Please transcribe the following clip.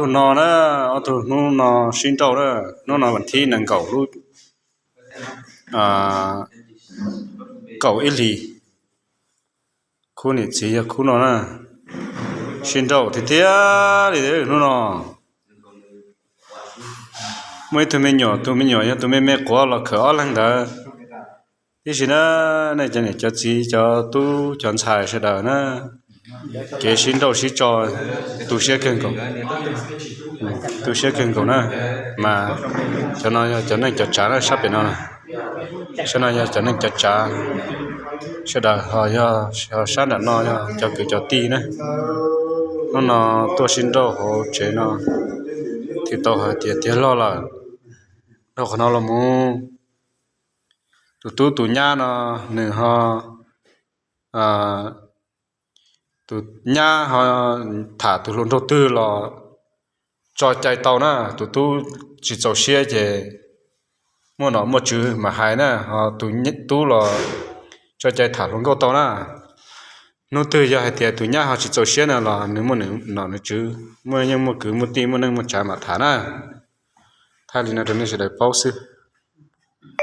Hnub no na, ob tug hnub no sib nrauj na, hnub no vas thib nees nkaum lub kaum ib hlis, khub niam txiv yog khub no na, sib nrauj tiag tiag li hnub no. Muaj ib tug me nyuam, tus me nyuam yog tus me me quav los khawm ob leeg ntawd. Tiam sis na, nej cov niam cov txiv cov tub cov ntxhais sawv daws na, kev sib nrauj sib tso tu siab kawg nkaus, tu siab kawg nkaus na. Mas cov no yog cov neej cov tsav na, sab pem no, sab no yog cov neej cov tsav sawv daws, ho yog sab nram no yog cov kwv cov tij na. Hnub no tuaj sib nrauj hauv tsev no, thiaj tau hais tias tiav log lawm. Dhau qhov no los mus, tus tub tus nyab no, nws ho, tus nyab ho tham tus hluas nraug twg los tso cai tau na. Tus tub tsis txaus siab ces muaj nom muaj tswv mas hais na, ho tus tub los tso cai tham hluas nkauj tau na. Hnub twg yog hais tias tus nyab ho tsis txaus siab na los nws muaj nws nom nws tswv, muaj yeej muaj kwv muaj tij muaj neej muaj tsav mam tham na. Thaij li no rau nej sawv daws paub xwb.